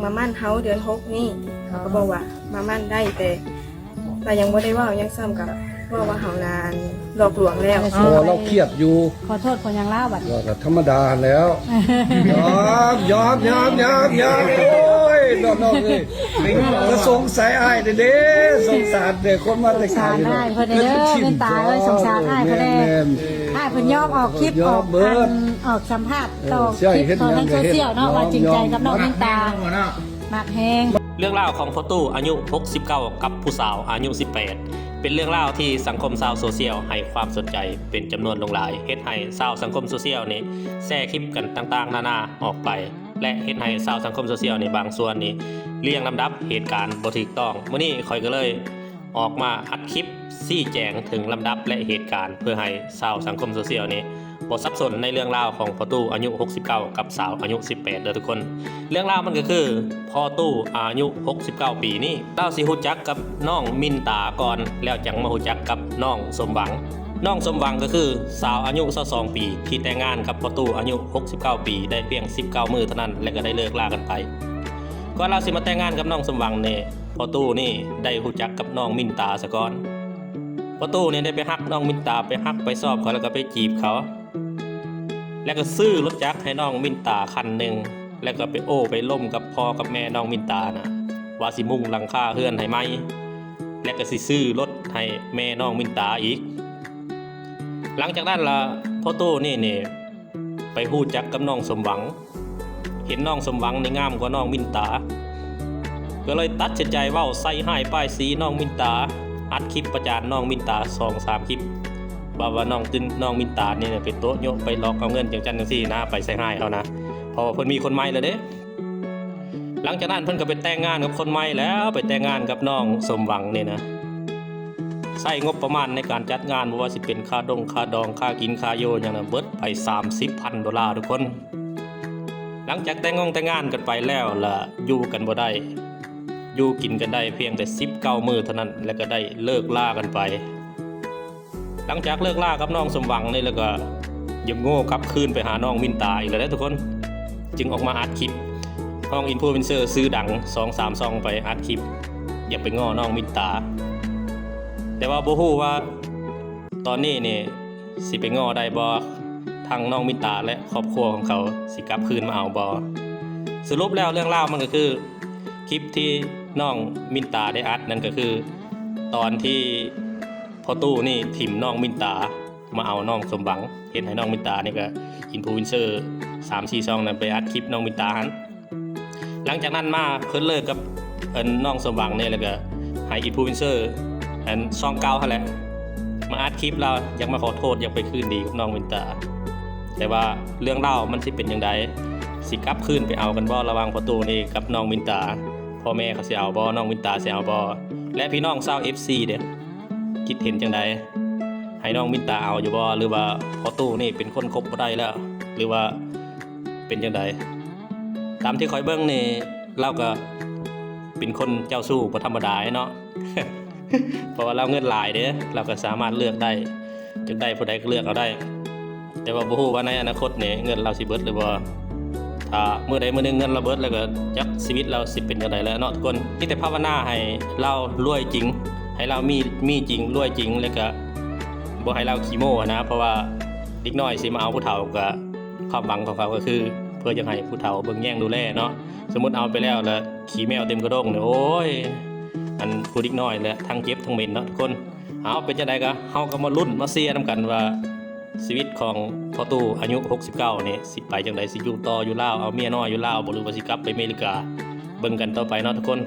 ມາໝັ້ນເຮົາເດືອນຫົກນີ້ ເຮົາກໍບອກວ່າມາໝັ້ນໄດ້ ແຕ່ລາວຍັງບໍ່ໄດ້ເວົ້າຫຍັງຊ້ຳ ກໍເວົ້າວ່າເຮົານະ ອັນ ຫຼອກລວງແລ້ວ. ອໍ ລາວຄຽດຢູ່. ຂໍໂທດ ຂໍຫຍັງລາວບັດນີ້? ກໍທຳມະດາຫັ້ນແລ້ວ. ຍອມ ຍອມ ຍອມ ຍອມ ຍອມ. ໂອ້ຍ ນ້ອງໆເອີຍ ກໍສົງສາຍອ້າຍເດ້ ສົງສານເດ້ ຄົນມາແຕ່ໄກເນາະ. ສງສານອ້າຍເພິ່ນເດີ ເມນຕາເອີຍ ສົງສານອ້າຍເພິ່ນແດ່. ອ້າຍເພິ່ນຍອມອອກຄລິບ ອອກອັນ ອອກສຳພາດຕໍ່ຄລິບຕໍ່ທາງໂຊຊຽວເນາະ ວ່າຈິງໃຈກັບນ້ອງເມນຕາ. ມັກແຮງ. ເລື່ອງລາວຂອງພໍ່ຕູ້ອາຍຸຫົກສິບເກົ້າກັບຜູ້ສາວອາຍຸສິບແປດ ເປັນເລື່ອງລາວທີ່ສັງຄົມຊາວໂຊຊຽວໃຫ້ຄວາມສົນໃຈເປັນຈຳນວນຫຼວງຫຼາຍ ເຮັດໃຫ້ຊາວສັງຄົມໂຊຊຽວນີ້ແຊຄລິບກັນຕ່າງໆນານາອອກໄປ ແລະ ເຮັດໃຫ້ຊາວສັງຄົມໂຊຊຽວນີ້ບາງສ່ວນນີ້ລຽງລຳດັບເຫດການບໍ່ຖືກຕ້ອງ. ມື້ນີ້ຂ້ອຍກໍເລີຍ ອອກມາອັດຄລິບຊີ້ແຈງເຖິງລຳດັບ ແລະ ເຫດການ ເພື່ອໃຫ້ຊາວສັງຄົມໂຊຊຽວນີ້ບໍ່ສັບສົນໃນເລື່ອງລາວຂອງພໍ່ຕູ້ອາຍຸຫົກສິບເກົ້າກັບສາວອາຍຸສິບແປດເດີທຸກຄົນ. ເລື່ອງລາວມັນກໍຄືພໍ່ຕູ້ອາຍຸຫົກສິບເກົ້າປີນີ້ ລາວຊິຮູ້ຈັກກັບນ້ອງມິນຕາກ່ອນ ແລ້ວຈັ່ງມາຮູ້ຈັກກັບນ້ອງສົມຫວັງ. ນ້ອງສົມຫວັງກໍຄືສາວອາຍຸຊາວສອງປີທີ່ແຕ່ງງານກັບພໍ່ຕູ້ອາຍຸຫົກສິບເກົ້າປີໄດ້ພຽງສິບເກົ້າມື້ເທົ່ານັ້ນ ແລະ ກໍໄດ້ເລີກລາກັນໄປ. ກ່ອນລາວຊິມາແຕ່ງງານກັບນ້ອງສົມຫວັງນີ້ ພໍ່ຕູ້ນີ້ໄດ້ຮູ້ຈັກກັບນ້ອງມິນຕາສາກ່ອນ. ພໍ່ຕູ້ນີ້ໄດ້ໄປຮັກນ້ອງມິນຕາ ໄປຮັກໄປຊອບເຂົາ ແລ້ວກໍໄປຈີບເຂົາ ແລ້ວກໍຊື້ລົດຈັກໃຫ້ນ້ອງມິນຕາຄັນໜຶ່ງ ແລ້ວກໍໄປໂອ້ໄປລົມກັບພໍ່ກັບແມ່ນ້ອງມິນຕານະ ວ່າຊິມຸງຫຼັງຄາເຮືອນໃຫ້ໃໝ່ ແລ້ວກໍຊິຊື້ລົດໃຫ້ແມ່ນ້ອງມິນຕາອີກ. ຫຼັງຈາກນັ້ນລະ ພໍ່ຕູ້ນີ້ນີ້ ໄປຮູ້ຈັກກັບນ້ອງສົມຫວັງ ເຫັນນ້ອງສົມຫວັງນີ້ງາມກວ່ານ້ອງມິນຕາ ກໍເລີຍຕັດສິນໃຈເວົ້າໃສ່ຮ້າຍປ້າຍສີນ້ອງມິນຕາ ອັດຄລິບປະຈານນ້ອງມິນຕາສອງສາມຄລິບ ວ່າ ວ່ານ້ອງ ນ້ອງມິນຕານີ້ໄປໂຕະໂຍະ ໄປຫຼອກເອົາເງິນຈັ່ງຊັ້ນຈັ່ງຊີ້ນະ ໄປໃສ່ຮ້າຍເຂົານະ ເພາະວ່າເພິ່ນມີຄົນໃໝ່ແລ້ວເດ້. ຫຼັງຈາກນັ້ນເພິ່ນກໍໄປແຕ່ງງານກັບຄົນໃໝ່ແລ້ວ ໄປແຕ່ງງານກັບນ້ອງສົມຫວັງນີ້ນະ ໃຊ້ງົບປະມານໃນການຈັດງານ ບໍ່ວ່າຊິເປັນຄ່າດົງຄ່າດອງ ຄ່າກິນຄ່າຢູ່ຫຍັງນະ ເບິດໄປສາມສິບພັນໂດລາທຸກຄົນ. ຫຼັງຈາກແຕ່ງງອງແຕ່ງງານກັນໄປແລ້ວລະ ຢູ່ກັນບໍ່ໄດ້ ຢູ່ກິນກັນໄດ້ພຽງແຕ່ສິບເກົ້າມື້ເທົ່ານັ້ນ ແລ້ວກໍໄດ້ເລີກລາກັນໄປ. ຫຼັງຈາກເລີກລາກັບນ້ອງສົມຫວັງນີ້ແລ້ວກໍ ຢາກໂງ່ກັບຄືນໄປຫານ້ອງມິນຕາອີກແລ້ວເດ້ທຸກຄົນ ຈຶ່ງອອກມາອັດຄລິບ ຮ້ອງອິນຟລູເອັນເຊີຊື່ດັງສອງສາມຊ່ອງໄປອັດຄລິບ ຢາກໄປງໍ້ນ້ອງມິນຕາ. ແຕ່ວ່າບໍ່ຮູ້ວ່າຕອນນີ້ນີ້ຊິໄປງໍ້ໄດ້ບໍ່ ທັງນ້ອງມິນຕາ ແລະ ຄອບຄົວຂອງເຂົາຊິກັບຄືນມາເອົາບໍ່. ສະຫຼຸບແລ້ວເລື່ອງລາວມັນກໍຄື ຄລິບທີ່ນ້ອງມິນຕາໄດ້ອັດນັ້ນກໍຄື ຕອນທີ່ພໍ່ຕູ້ນີ້ຖິ້ມນ້ອງມິນຕາ ມາເອົານ້ອງສົມຫວັງ ເຮັດໃຫ້ນ້ອງມິນຕານີ້ກໍ ອິນຟລູເອັນເຊີສາມສີ່ຊ່ອງນັ້ນໄປອັດຄລິບນ້ອງມິນຕາຫັ້ນ. ຫຼັງຈາກນັ້ນມາເພິ່ນເລີກກັບ ອັນ ນ້ອງສົມຫວັງນີ້ ແລ້ວກໍໃຫ້ອິນຟລູເອັນເຊີ ອັນ ຊ່ອງເກົ່າຫັ້ນແຫຼະ ມາອັດຄລິບລາວ ຢາກມາຂໍໂທດ ຢາກໄປຄືນດີກັບນ້ອງມິນຕາ. ແຕ່ວ່າເລື່ອງລາວມັນຊິເປັນຈັ່ງໃດ ຊິກັບຄືນໄປເອົາກັນບໍ່ ລະຫວ່າງພໍ່ຕູ້ນີ້ກັບນ້ອງມິນຕາ ພໍ່ແມ່ເຂົາຊິເອົາບໍ່ ນ້ອງມິນຕາຊິເອົາບໍ່ ແລະ ພີ່ນ້ອງຊາວເອັຟຊີເດ້ ຄິດເຫັນຈັ່ງໃດ ໃຫ້ນ້ອງມິນຕາເອົາຢູ່ບໍ່ ຫຼືວ່າພໍ່ຕູ້ນີ້ເປັນຄົນຄົບບໍ່ໄດ້ແລ້ວ ຫຼືວ່າເປັນຈັ່ງໃດ? ຕາມທີ່ຂ້ອຍເບິ່ງນີ້ ລາວກໍເປັນຄົນເຈົ້າຊູ້ບໍ່ທຳມະດາເນາະ ເພາະວ່າລາວເງິນຫຼາຍເດ້ ລາວກໍສາມາດເລືອກໄດ້ ຢາກໄດ້ຜູ້ໃດກໍເລືອກເອົາໄດ້. ແຕ່ວ່າບໍ່ຮູ້ວ່າໃນອະນາຄົດນີ້ເງິນລາວຊິເບິດຫຼືບໍ່ ຖ້າມື້ໃດມື້ໜຶ່ງເງິນລາວເບິດແລ້ວກໍຈັກຊີວິດລາວຊິເປັນຈັ່ງໃດແລ້ວເນາະທຸກຄົນ. ມີແຕ່ພາວະນາໃຫ້ລາວລວຍຈິງ ໃຫ້ລາວມີ ມີຈິງລວຍຈິງ ແລ້ວກໍບໍ່ໃຫ້ລາວຂີ້ໂມ້ຫັ້ນນະ ເພາະວ່າເດັກນ້ອຍຊິມາເອົາຜູ້ເຖົ້າ ກໍຄວາມຫວັງຂອງເຂົາກໍຄືເພື່ອຢາກໃຫ້ຜູ້ເຖົ້າເບິ່ງແຍງດູແລເນາະ. ສົມມຸດເອົາໄປແລ້ວລະຂີ້ແມວເຕັມກະດ້ງນີ້ ໂອ້ຍ ອັນຜູ້ເດັກນ້ອຍແຫຼະ ທັງເຈັບທັງເໝັນເນາະທຸກຄົນ. ເອົາ ເປັນຈັ່ງໃດກໍເຮົາກໍມາລຸ້ນມາເຊຍນຳກັນວ່າ ຊີວິດຂອງພໍ່ຕູ້ອາຍຸຫົກສິບເກົ້ານີ້ຊິໄປຈັ່ງໃດ ຊິຢູ່ຕໍ່ຢູ່ລາວ ເອົາເມຍນ້ອຍຢູ່ລາວບໍ່ ຫຼືວ່າຊິກັບໄປເມລິກາ ເບິ່ງກັນຕໍ່ໄປເນາະທຸກຄົນ.